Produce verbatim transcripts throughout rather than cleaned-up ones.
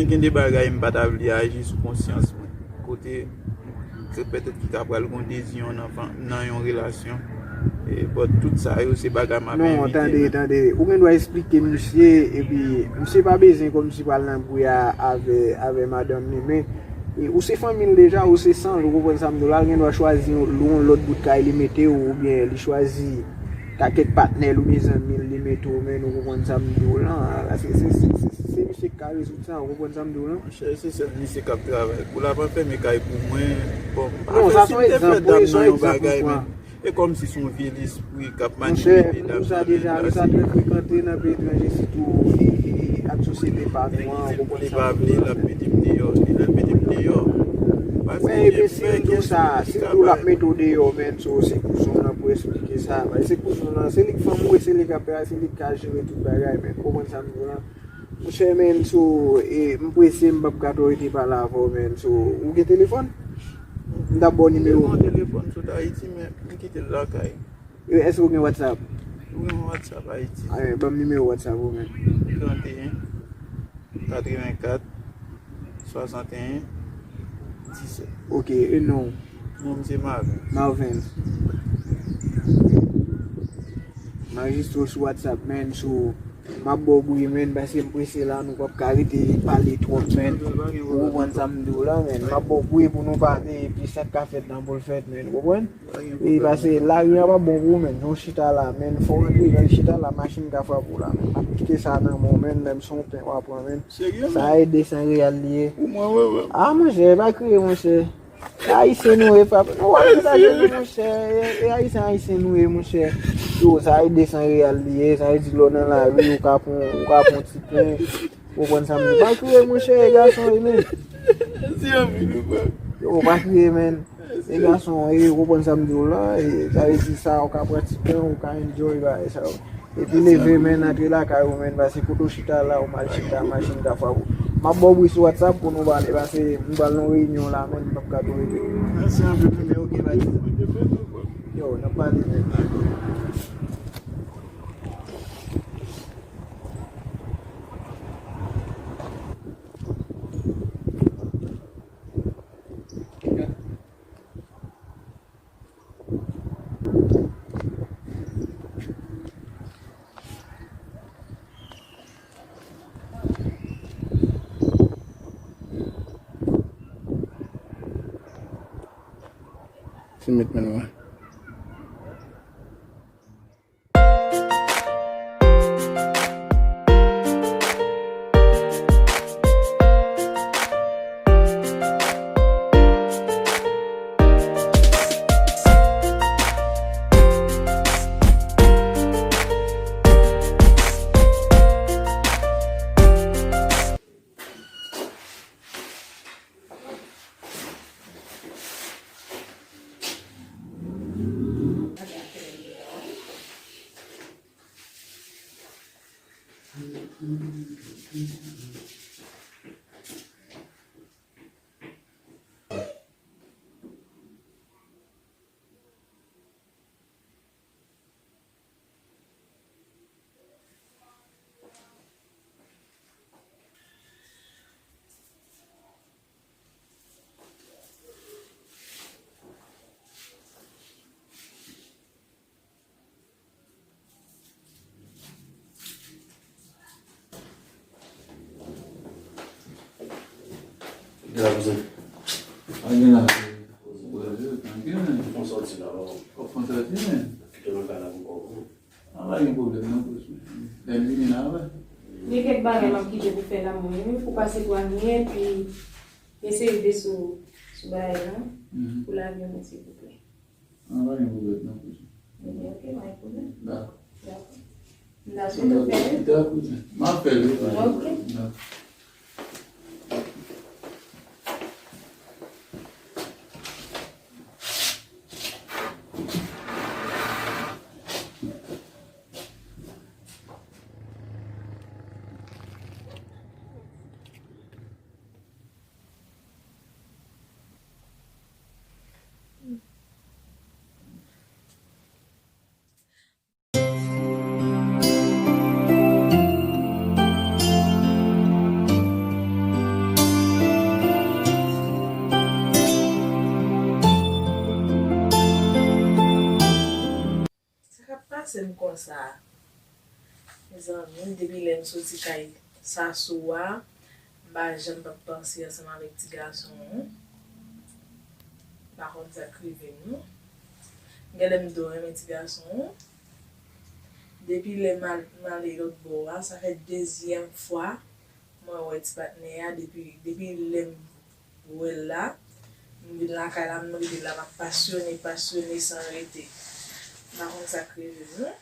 Gen de bagay m pa ta vle aji sou konsyans mwen. Kote, se petèt ki ka pral gon dezyon nan, nan yon relasyon. E, but tout sa yo, se bagay m ap evite. Non, tande, tande. Ou gen dwa eksplike misye, epi misye pa bezwen kòmsi pral nan bri a avè, avè madanm li, men e, ou se fanmi l deja, ou se san l, ou konprann sa m di w la, l gen dwa chwazi yon, yon lòt bout kay li mete w, oubyen li chwazi ka kèk patnè l oubyen zanmi l li mete w, men ou konprann sa m di w lan, se, se, se, se, se misye k ka rezoud sa, ou konprann sa m di w lan? Monchè, se sèl misye k ap travay. Pou l ap anfèmen kay pou mwen, bon, m pa... Non, sa se yon egzanp, wi, se yon egzanp ou pran. E kòmsi se yon vye lespri k ap manipile dam nan menm. Monchè, m di w sa deja, wi, sa trè frekante nan peyi etranje, sitou e, e, e, ak sosyete pa nou an, ou konprann sa m di w lan. Li pa vle, l ap mete m deyò. Li lè l mete m deyò. Men epi si m di w sa, si m di w l ap mete w deyò, men, so, se kouzen w nan pou eksplike sa. Paske se kouzen w nan, se li k fanm ou e se li k ap, se li k ka jere tout bagay, men, ou konprann sa m di w lan. Monchè, men, so, e, m prese, m p ap ka twò rete pale avè w, men, so, ou gen telefòn? M t ap ba w nimewo. M gen yon telefòn sot Ayiti, men m kite l lakay. E, èske w gen WhatsApp? Ou gen WhatsApp Ayiti? A, ban m nimewo WhatsApp ou, men. Trannteyen, katrevenkat, swasanteyen, disèt. Ok, e non w? Non, m se Marvens. Marvens. M anrejistre w sou WhatsApp, men, sou M ap ba w bri, men, paske m prese la, nou p ap ka rete pale twòp, men. Ou konprann sa m di w la, men. M ap ba w bri pou nou pale, epi sa k ka fèt nan pou l fèt, men. Ou konprann? E paske lari a p ap bon pou ou, men. Yon chita la, men, fò w antre, lè chita la, machin ka frape w la, men. M ap kite sa nan men w, men, lè m se yon pen w a pran, men. Sa e de san reyal li ye. A, monchè, pa kriye, monchè. Ayisyen nou ye, frè. Nou pa vin sa jwenn nou, monchè. E, e ayisyen, ayisyen nou ye, monchè. Yo, sa e de san reyal li ye. Sa vle di lè w nan lari, ou ka pran, ou ka pran ti pen. Ou konprann sa m di? Pa kriye, monchè, e gason w ye, men. Yo, pa kriye, men. E gason w ye, ou konprann sa m di w la. E, sa vle di sa, ou ka pran ti pen, ou ka enjoy bagay sa yo. Epi leve, men, antre lakay ou, men, paske kote w chita la, ou mal chita, machin ka frape w. M ap ba w bri sou WhatsApp pou nou pale, paske m pral nan yon reyinyon la, men, m p ap ka tou rete. Mèsi anpil, men, ok, bye. Yo, n ap pale, men. Se met men mwen. Gen la, kouzen. A, gen la. Bwè, bwè, trankil, men. Fon sòti la, w ap fon sòti, men. Kite nan kay la pou kò w. A, pa gen pwoblèm, non, kouzen. Lè m vini la, wè. Gen kèk bagay m ap kite pou fè la, mwen, wi, pou pase twal mwen, epi eseye rive sou, sou bagay la, pou lavi mwen, silvouplè. An, pa gen pwoblèm, non, kouzen. Ebyen, ok, pa gen pwoblèm. Dakò. Dakò. M ta swete w fè l. Dakò, kouzen. M ap fè l, wi, kouzen. Ok. Dakò. Pase m konsa. Mezanmi, depi lè m soti kay Sasou a, m pa janm p ap panse ansanm avèk ti gason an. M pa konn sa k rive m non. Genlè m twò renmen ti gason an. Depi lè m al, m ale lòt bò a, sa fè dezyèm fwa mwen wè ti patnè a. Depi, depi lè m wè l la, m vin lakay la, m rete la, m ap pasyone, pasyone san rete. M pa konn sa k rive m non.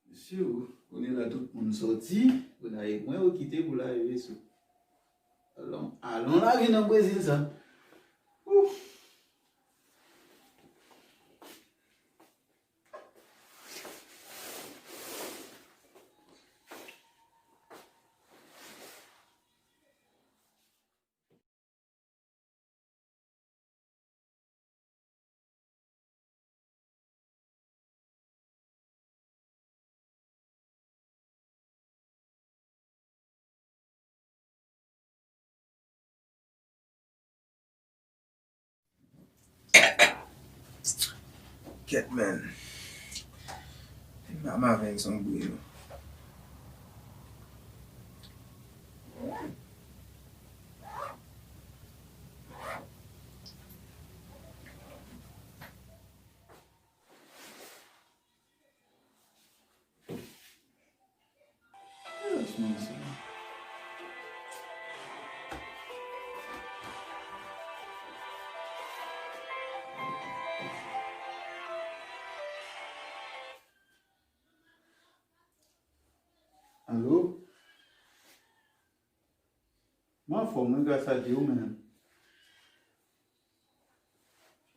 Mesye, kounye la tout moun sòti, kounye la e mwen yo kite pou lave veso. Alon, alon lavi nan Brezil sa. Ouf. Kèt, man. Mama vin son bri nou. Alo? Mwen anfòm, wi, gras a Dye, ou menm?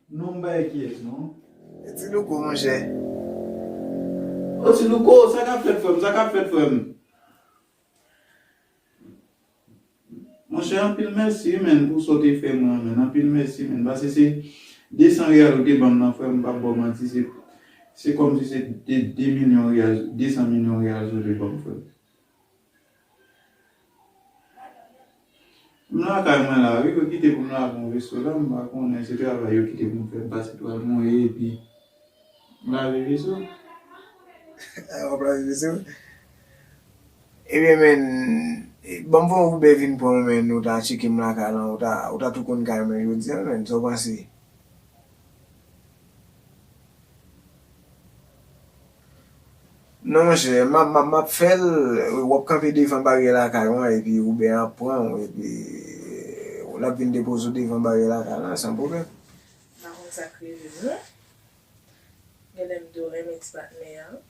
Non, m pa enkyèt, non. E ti louko, monchè. O ti louko, sa k ap fèt, frè m? Sa k ap fèt, frè m? Monchè, anpil mèsi, men, pou sa w te fè mwen, men. Anpil mèsi, men. Paske se de san reyal ou te ban m nan, frè m, m p ap ba w manti. Se, se kòmsi se de, de milyon reyal, de san milyon reyal sa w te ban m, frè m. M lakay mwen la, wi, yo kite pou m lave yon veso la, m pa konnen, se travay yo kite pou m fè, m pase pou al mouye, epi m lave veso. W ap lave veso? Ebyen, men, ban m voye yon Uber vin pran w, men, ou ta tcheke m lakay lan, ou ta, ou ta tou konn kay mwen jodi a, men, sa w panse? Non, monchè, m ap, m ap, m ap fè l, w ap kanpe devan baryè lakay ou an, epi Uber an ap pran w, epi l ap vin depoze w devan baryè lakay lan, san pwoblèm. M pa konn sa k rive m non. Genlè m dwe renmen ti patnè an.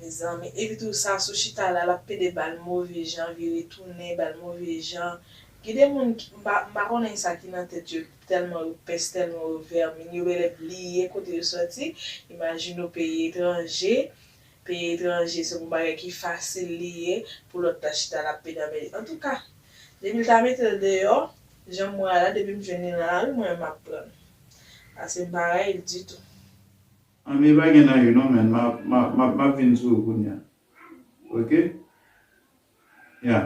Mezanmi, epi tou sa sou chita la, l ap pede ba l move jan, vire tounen, ba l move jan. Gen de moun ki, m pa, m pa konnen sa ki nan tèt yo, tèlman yo pès, tèlman yo vèmin, yo genlè bliye kote yo sòti. Imajine w peyi etranje, peyi etranje se yon bagay ki fasil li ye pou lòt ta chita l ap pede anmède. Antouka, depi l ta mete l deyò, jan m wè a la, depi m jwenn li nan lari, mwen menm m ap pran l. Paske m pa rayi l ditou. Anmye, pa gen anyen non, men m ap, m ap, m ap, m ap vin sou ou kounye a. Oke? Ya.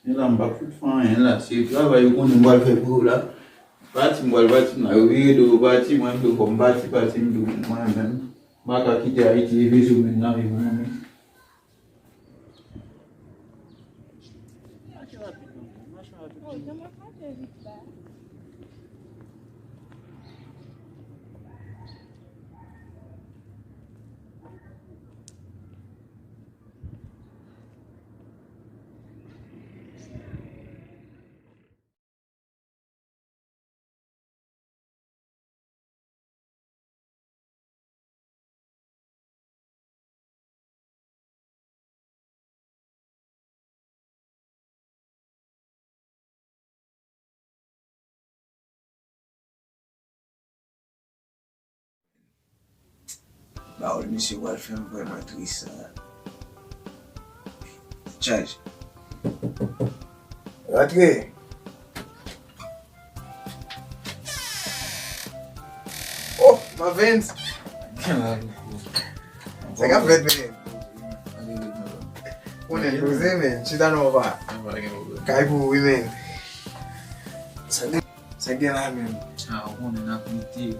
E la, m p ap fout fè anyen la. Se travay ou konnen m pral fè pou ou la. Pati, m pral pati m la. Yo vire do yo pati, mwen menm tou fò m pati, pati m tou mwen menm. M pa ka kite Ayiti e bezwen mwen nan vi mwen menm. Mache rapid non, mache rapid. Pawòl misye pral fè m vrèman tris la. Tèt chaje. Rantre. Oh, Marvens. Sa k ap fèt, men? Konnen poze, men. Chita non, pa. Kay pou ou, wi, men. Sa gen, sa gen la, men. Ah, ou konnen n ap lite,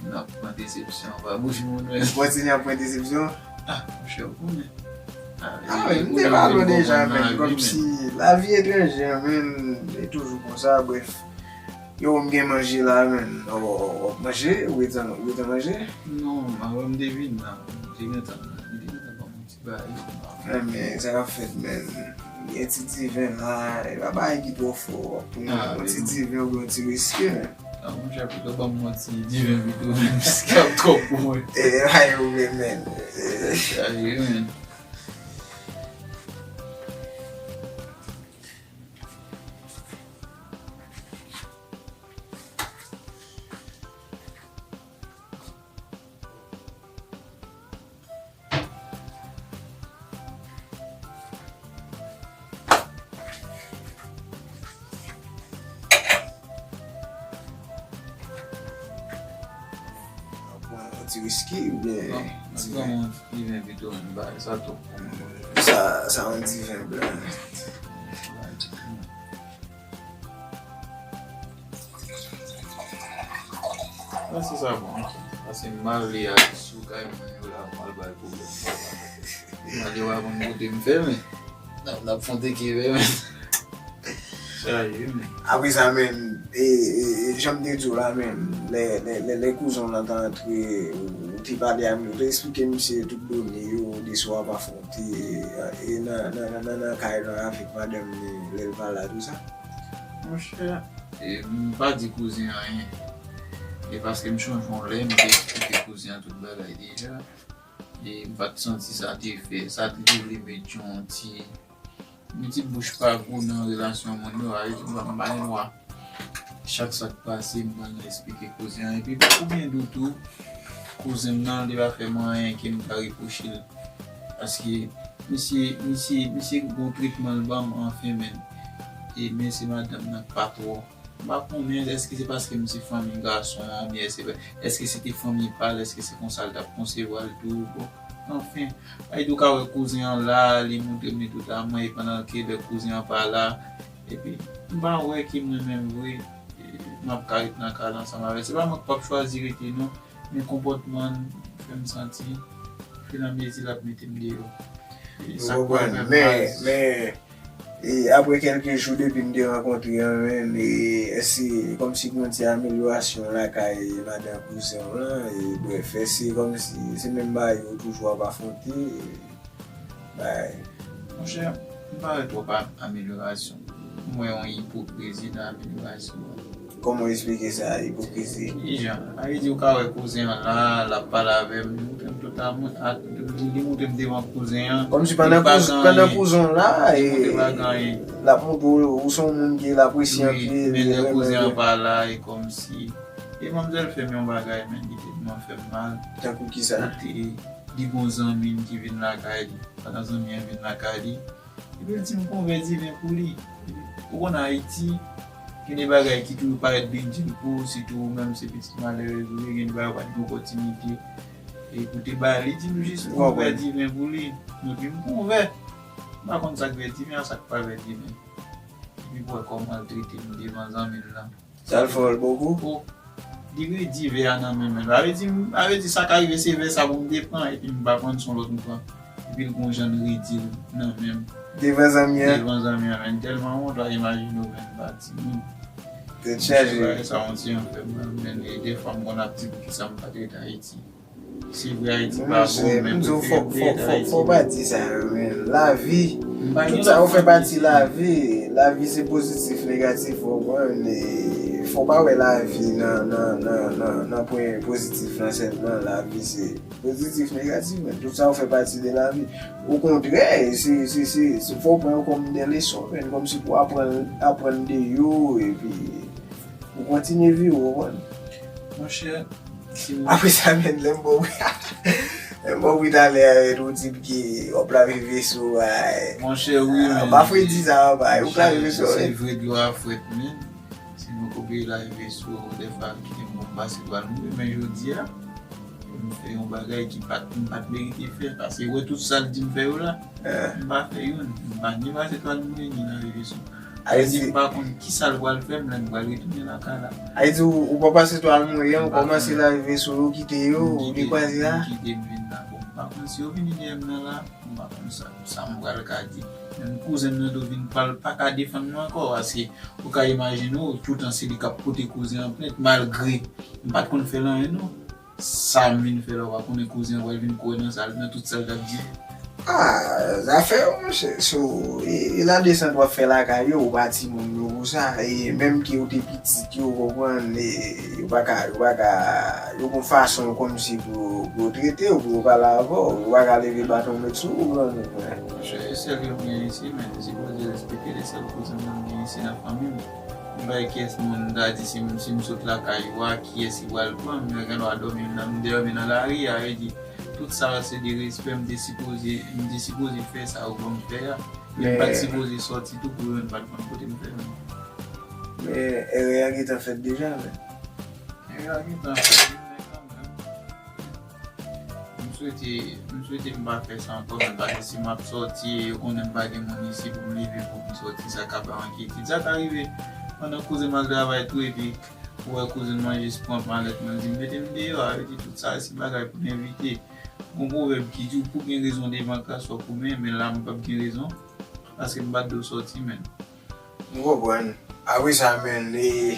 n ap pran desepsyon pa bouch moun, men. Ou kontinye ap pran desepsyon? Ah, monchè, ou konnen. Ah, men, m te pale w deja, men, kòmsi lavi etranje, men, e toujou konsa, brèf. Yo, m gen manje la, men. W ap manje? Ou gentan, ou gentan manje? Non, avan m te vin la, m te gentan, m te gentan pran yon ti bagay. Ah, men, sa k ap fèt, men? Gen ti diven la, e pa bagay ki twò fò pou nou. Ah, yon ti diven oubyen yon ti wiski, men. Ah, monchè, pito ban m yon ti diven pito, men, wiski ap twòp pou mwen. E, ay, ou men, men. Chaje, men. Ou pran yon ti wiski oubyen... Non, mwen pran yon ti diven pito, men bagay sa twòp pou mwen. Sa, sa yon diven blan. Ah, se sa bon, ok. Paske m pa vle al sou kay mwen yo la, m al bay pwoblèm. M ale w a konn kote m fè, men n ap, n ap fè yon teke fè, men. Serye, men. Apre sa, men, e, e, e, jan m te di w la, men, lè, lè, lè, lè kouzen w lan t antre, ou, ou te pale a, ou te eksplike misye tout done yo, de sa w ap afwonte, e, nan, nan, nan, nan, nan kay lan avèk madanm li, lè l pa la, tou sa. Monchè, e, m pa di kouzen anyen. E paske m chonje yon lè, m te eksplike kouzen an tout bagay deja. E m pa t santi sa te fè, sa te vle met yon ti, yon ti bouch pa gou nan relasyon moun yo, a, e m pa, m pa gen dwa. Chak sa k pase, m pral eksplike kouzen an. Epi, pou byen di w tou, kouzen m nan, li pa fè m anyen ke m ka repwoche l. Paske misye, misye, misye gon tretman l ban m, anfen, men. E, men se madanm nan k pa twò. M pa konnen, èske se paske m se fanmi gason an, oubyen èske, èske se te fanmi pa l, èske se konsa l t ap konsevwa l tou, bon, anfen. Ay, ou ka wè kouzen an la, li montre m li tout a mwen, e pandan ke lè kouzen an pa la, epi m pa wè ke mwen menm vre, e, m ap ka ret nan kay la ansanm avè l. Se pa mwen k p ap chwazi rete, non. Men konpòtman l fè m santi, ofiramezi l ap mete m deyò. E sa k pral fè m mal. Men, men, e apre kèlke jou depi n te rankontre an, men, e, èske kòmsi gen yon ti amelyorasyon lakay madan kouzen w lan, e, brèf, èske kòmsi se menm bagay yo toujou ap afwonte, e, bay. Monchè, m pa wè twòp a-, amelyorasyon. M wè yon ipokrizi nan amelyorasyon an. Kòman w eksplike sa, ipokrizi? Kijan? Sa vle di ou ka wè kouzen an la, l ap pale avè m, li montre m tout amou, a, li montre m devan kouzen an. Kòmsi pandan kouzen, pandan kouzen an la, li montre pa gen anyen. L ap montre w, ou se yon moun ke l apresye anpil, men lè kouzen an pa la, e kòmsi, e manmzèl fè m yon bagay, men, ki tèlman fè m mal. Tankou kisa? Kote li gon zanmi m ki vin lakay li. Pandan zanmi an vin lakay li, epi l di m konvè diven pou li. Ou konn Ayiti, gen de bagay ki toujou parèt byen dil pou ou, sitou ou menm se pitit malerèz ou ye, gen de bagay ou pa t gen opòtinite. E pou te ba li, di m jis konvè diven pou li. Nou di m konvè. M pa konn sa k vè diven ak sa k pa vè diven. Epi pou wè kòman l trete m devan zanmi l lan. Sa l fè w, l ba w kou? O, li redi vè a nan men m. Sa vle di, sa vle di sa ka rive se vè sa pou m te pran, epi m pa pran, se yon lòt m pran. Epi l gon jan l redi l nan men m. Devan zanmi an? Devan zanmi an, men tèlman wont, w a imajine w, men m pa timoun. Tèt chaje. Bagay sa yon ti jan fè m mal, men e defwa m konn ap di poukisa m pa t ret Ayiti. Se vre, Ayiti pa bon, men prefere m te ret Ayiti. Fò w pa di sa yo, men. Lavi, tout sa yo fè pati lavi. Lavi se pozitif, negatif, ou konprann, e fò w pa wè lavi nan, nan, nan, nan, nan pwen pozitif lan sèlman. Lavi se pozitif, negatif, men tout sa yo fè pati de lavi. Okontrè, se, se, se, se fò w pran yo kòm de leson, men kòmsi pou aprann, aprann de yo, epi ou kontinye viv, ou konprann. Monchè, Apre sa, menn, lè m ba w, lè m ba w wi talè, ou di m ke w ap lave veso a. Monchè, wi, menn. Pa fredi sa, papa, ou lave veso. Se vre dlo a frèt, menn. Si nou konpere lave veso, dèfwa kite m bon pase pral mouri, men jodi a, m fè yon bagay ki pa t, m pa t merite fè, paske wè tout sa l di m fè yo la, m pa fè youn, m pa ni pase twal mouye, ni lave veso. Sa vle di m pa konn kisa l pral fè m lè m pral retounen lakay la. Sa vle di ou, ou pa pase twal mouye, ou kòmanse lave veso, ou kite yo, ou dekwaze la. M kite m vin la. Bon, m pa konn si yo vini dèyè m nan la, m pa konn sa, sa m pral ka di. Menm kouzen m nan tou vin pral pa ka defann mwen ankò, paske ou ka imajine w, toutan se li k ap pote kouzen an plent, malgre m pa t konn fè l anyen non. Sa m vin fè la, w pa konnen kouzen an pral vin kouri nan sal, nan tout sa l t ap di. Ah, zafè yo, monchè. So, e, e ladesant w ap fè lakay yo, ou pa timoun yo pou sa. E menm ke ou te pitit yo, ou konprann, e, yo pa ka, yo pa ka, yo gon fason kòmsi pou, pou yo trete w, pou yo pale avè w. Yo pa ka leve baton met sou ou, granmoun, frè. Monchè, e sèl yo m gen isi, men, sipoze respekte, e sèl kouzen mwen m gen isi nan fanmi m. M pa wè kiyès moun ta di si m, si m sot lakay ou a, kiyès ki pral pran m, yo gen dwa dòmi nan, m dòmi nan lari a, yo di, tout sa se de respè m te sipoze, m te sipoze fè sa yo ban m fè a. Men m pa t sipoze sòti tou pou yo pa t konn kote m fè m. Men erè a gentan fèt deja, men. Erè a gentan fèt, men kanmenm. M swete, m swete m pa fè sa ankò, men paske si m ap sòti, yo konnen m pa gen moun isi pou m leve pou m sòti, sa ka bay enkyetid. Sa ka rive pandan kouzen m al travay tou, epi ou wè kouzen mwen jis pran malèt mwen, di m mete m deyò, a, yo di tout sa se bagay pou n evite. Gon pwovèb ki di ou pou gen rezon devan kras fòk ou men, men la m p ap gen rezon, paske m pa t dwe sòti, men. M konprann. Apre sa, menn, e,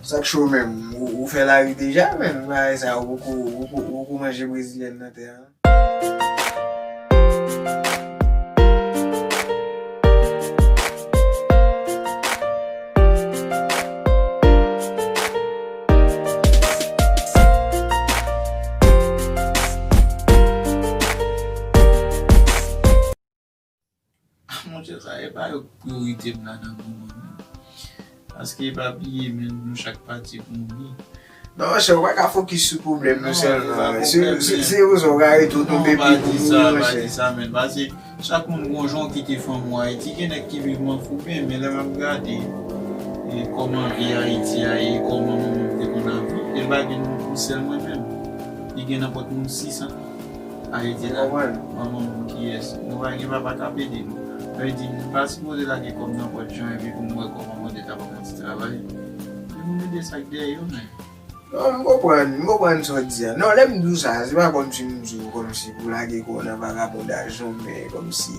sa k cho menm, ou, ou fè lari deja, menn, bagay sa, ou poko, ou poko, ou poko manje brezilyèn nan tè a. Ah, monchè, sa e pa yo k priyorite m la nan moman, menn. Paske pa bliye, menn, nou chak pati pou yon bi. Non, monchè, ou pa ka fokis sou pwoblèm nou sèlman. Se, se, se rezon ou ka rete ou tonbe pi kou mouri, monchè. Non, pa di sa, pa di sa, menn. Paske chak moun gon jan w kite fanmi w Ayiti. Gen nèg ki viv manfouben, men lè m ap gade, e, kòman vi Ayiti a ye, kòman manman m te konn ap viv, e l pa gen pou sèl mwen menm. Li gen nenpòt moun sis an. Ayiti la, manman moun kiyès? Nou pa gen papa k ap ede nou. Sa vle di, nou pa sipoze lage kòb nan pòt jan epi pou m wè kòman Bondye ta ban m yon ti travay. Epi m mete sa k dèyè yo, men. Non, m konprann, m konprann sa w di a. Non, lè m di w sa, se pa kòmsi m di w kòmsi pou lage kò w nan vagabondaj, non, men kòmsi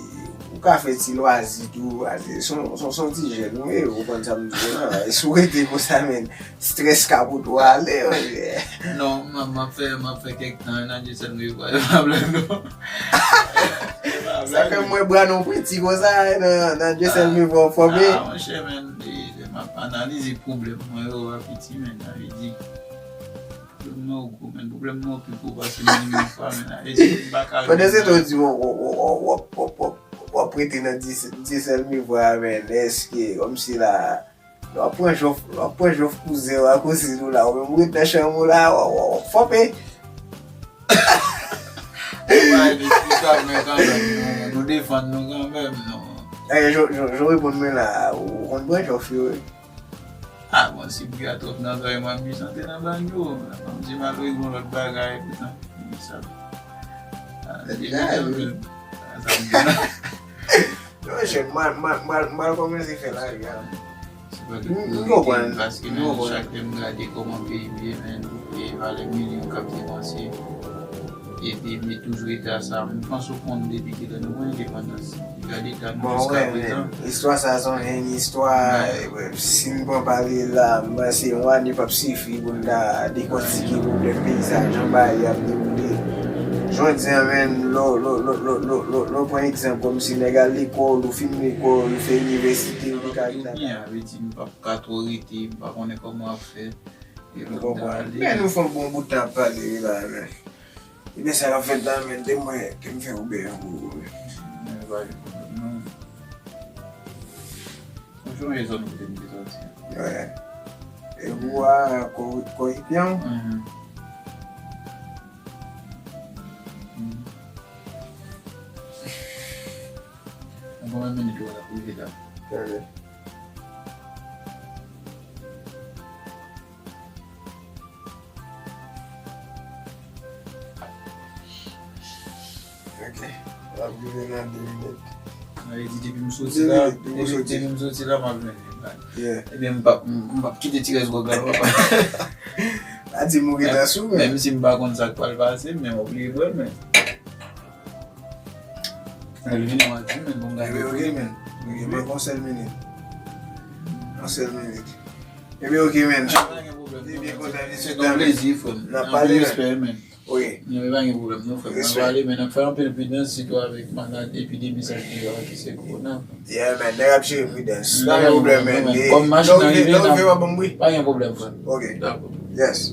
ou ka fè ti lwazi tou, se yon, se yon, se yon ti jèn ou ye, ou konprann sa m di w la. Si w rete konsa, menn, Strès ka pote w ale, monchè. Non, m, m ap fè, m ap fè kèk tan nan Dieu seul me voit, e pa blag non. Sa fè m wè bra nou piti konsa, nan, nan Dieu seul me voit w fòme. Ah, monchè, men, e, lè m ap analize pwoblèm mwen yo, w ap piti, men, sa vle di, pwoblèm mwen yo gwo, men, pwoblèm mwen yo pi gwo pase moun yo fwa, men, sa vle di, m pa ka. Pandan se tan w di, w, w ap, w ap, w ap, w ap rete nan Dieu seul me voit, men, èske, kòmsi la, W ap pran jòf, w ap pran jòf kouzen w a, kouzen ou la, ou menm ou ret nan chanm ou la, w ap, w ap, w ap fòpe. Ou pa ede pou sa, men kanmenm, nou, nou defann nou kanmenm, non. Eh, jan, jan, jan w reponn mwen la, ou konn pran jòf yo, wi. Ah, bon, si bri a twòp nan zòrèy mwen, m chante nan bando. Fò m di m al gon lòt bagay, poutan, sa. Ah, se deja, wi. Ah, sa m di la. Non, jèn, m al, m al, m al, m al kòmanse fè lari a. M konprann. Paske menm chak lè m gade kòman peyi m ye, men, e valè milyon k ap depanse. Epi, m toujou rete a sa. M panse w konn depi kilè nou pran endepandans. Gade eta nou jiska prezan. Istwa sa se yon istwa, si n pran pale la, m panse yon ane p ap sifi pou n ta dekòtike pwoblèm peyi sa, jan bagay yo ap dewoule. Jodi a, menn, lè w, lè w, lè w, lè w, lè w, lè w, lè w pran egzanp kòmsi nèg al lekòl, ou fin lekòl, ou fè inivèsite, ou vin ka vin lakay. Sa vle di, m p ap ka twò rete, m pa konnen kòman w ap fè. M konprann. Men nou fè yon bon bout tan ap pale wi la, men. Ebyen, sa k ap fèt la, men, te mwen, te m fè oubyen pou ou. Men, pa gen pwoblèm, non. Ou sonje zòn kote m te sòti? Wi. E pou a, kò, kò ipyan? Mhm. Konbyen minit ou wè l ap rive la? Ok. Ok. L ap rive nan de minit. Mwen di depi m soti la, depi, depi m soti la, m ap jwenn li. Yeah. Ebyen, m p ap, m p ap kite ti rès gwòg la, papa. Pa di m ou gentan sou, men. Menm si m pa konn sa k pral pase, men m oblije bwè l, men. Lè l vini, m ap di, men bon, gade. Ebyen, ok, men. Ok, men, yon sèl minit. Yon sèl minit. Ebyen, ok, men. Ah, pa gen pwoblèm, non, men. Se te yon plezi, frè m. N ap pale, men. Anpil respè, men. Ok. Men pa gen pwoblèm, non, frè m. N ap pale, men n ap fè anpil pridans, sitou avèk malad epidemi sa ki la, ki se kowona. Yeah, man, nèg ap jere pridans. Pa gen pwoblèm, man. Kòm machin nan rive, lè w rive, w ap ban m bri. Pa gen pwoblèm, frè m. Ok. Dakò. Yes.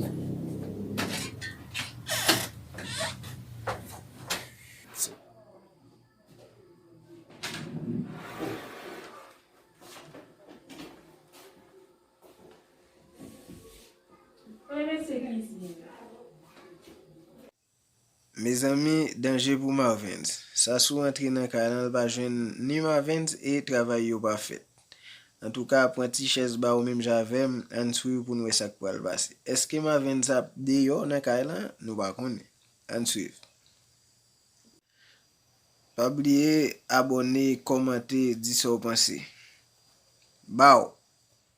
Mezanmi, danje pou Marvens. Sasou antre nan kay lan, l pa jwenn ni Marvens e travay yo pa fèt. Antouka, pran ti chèz ba ou menm jan avè m, ann swiv pou n wè sa k pral pase. Èske Marvens ap deyò nan kay lan? Nou pa konnen. Ann swiv. Pa bliye abòne, kòmante, di sa w panse. Baw!